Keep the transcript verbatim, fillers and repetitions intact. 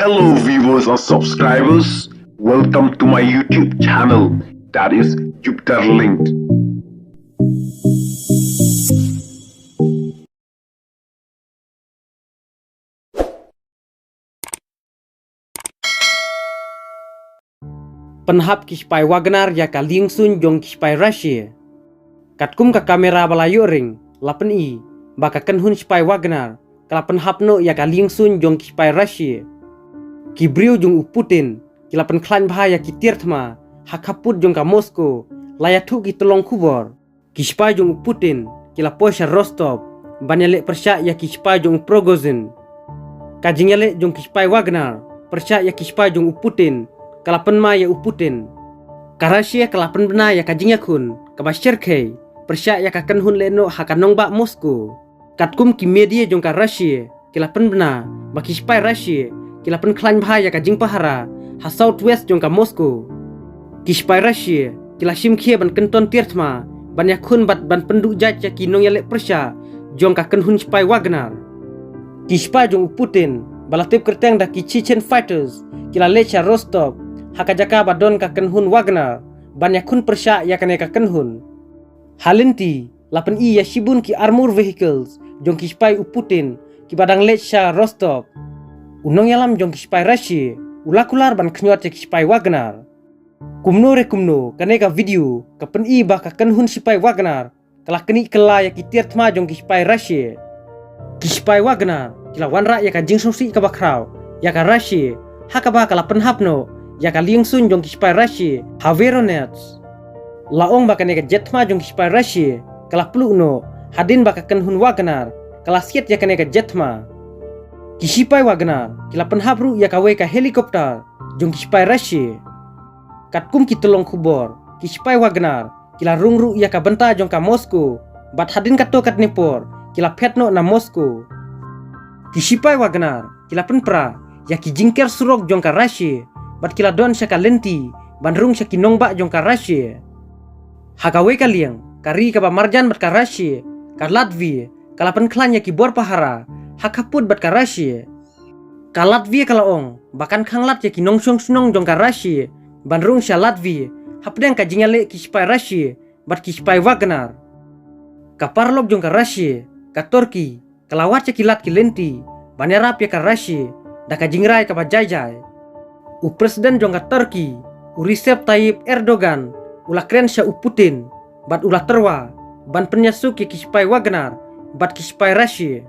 Hello, viewers and subscribers. Welcome to my YouTube channel, that is Jupiter Linked. Pynhap ki spy Wagner ïa ka liengsuiñ jong ki spy Russia. Katkum ka kamera ba la ïoh ring, la pyni ba ka kynhun spy Wagner ka la pynhap noh ïa ka liengsuiñ jong ki spy Russia. Ki briew jong u Putin ki la pynkhlaiñ bha ïa ki tiar thma ha khappud jong ka Moscow, la ïathuh ki tyllong khubor. Ki spy jong u Putin ki la poi sha Rostov ban ïaleh pyrshah ïa ki spy jong u Prigozhin. Ka jingïaleh jong ki spy Wagner pyrshah ïa ki spy jong u Putin ka la pynmai ïa u Putin. Ka Russia ka la pynbna ïa ka jingïakhun kaba shyrkhei pyrshah ïa ka kynhun lehnoh ha ka nongbah Moscow. Katkum ki media jong ka Russia ki la pynbna ba ki spy Russia ki la pynkhlaiñ bha ïa ka jingpahara ha southwest jong ka Moscow. Ki spy Russia ki la shim khia ban kynton tiar thma ban ïakhun bad ban pynduh jait ïa ki nongïaleh pyrshah jong ka kynhun spy Wagner. Ki spy jong u Putin ba la tip kyrteng da ki Chechen fighters ki la leit sha Rostov, ha ka jaka ba don ka kynhun Wagner, ban ïakhun pyrshah ïa kane ka kynhun. Ha lynti la pyni ïa shibun ki armor vehicles jong ki spy u Putin kiba dang leit sha Rostov. U nongïalam jong ki spy Russia u la kular ban khñiot ïa ki spy Wagner. Kumno re kumno, kane ka video ka pyni ba ka kynhun spy Wagner ka la knieh kylla ïa ki tiar thma jong ki spy Russia. Ki spy Wagner ki la wanrah ïa ka jingsngewsih kaba khraw ïa ka Russia, ha kaba ka la pynhap noh ïa ka liengsuiñ jong ki spy Russia ha Voronezh. La ong ba kane ka jet thma jong ki spy Russia ka la pluh noh hadien ba ka kynhun Wagner ka la siat ïa kane ka jet thma. Ki spy Wagner ki la pynhap ruh ïa kawei ka helicopter jong ki spy Russia. Katkum ki tyllong khubor, ki spy Wagner ki la rung ruh ïa ka bynta jong ka Moscow, bad hadien katto katne por ki la phet noh na Moscow. Ki spy Wagner ki la pynpra ïa ki jingker surok jong ka Russia, bad ki la don sha ka lynti ban rung sha ki nongbah jong ka Russia. Ha kawei ka liang, ka ri kaba marjan bad ka Russia, ka Latvia, ka la pynkhlaiñ ïa ki bor pahara ha khappud bad ka Russia. Ka Latvia ka la ong ba kan khang lad ïa ki nongshong shnong jong ka Russia ban rung sha Latvia hapdeng ka jingïaleh ki spy Russia bad ki spy Wagner. Ka paralok jong ka Russia, ka Turkey, ka la wad ïa ki lad ki lynti ban ïarap ïa ka Russia da ka jingrai kaba jai jai. U President jong ka Turkey, u Recep Tayyip Erdogan, u la kren sha u Putin bad u la tyrwa ban pynïasuk ïa ki spy Wagner bad ki spy Russia.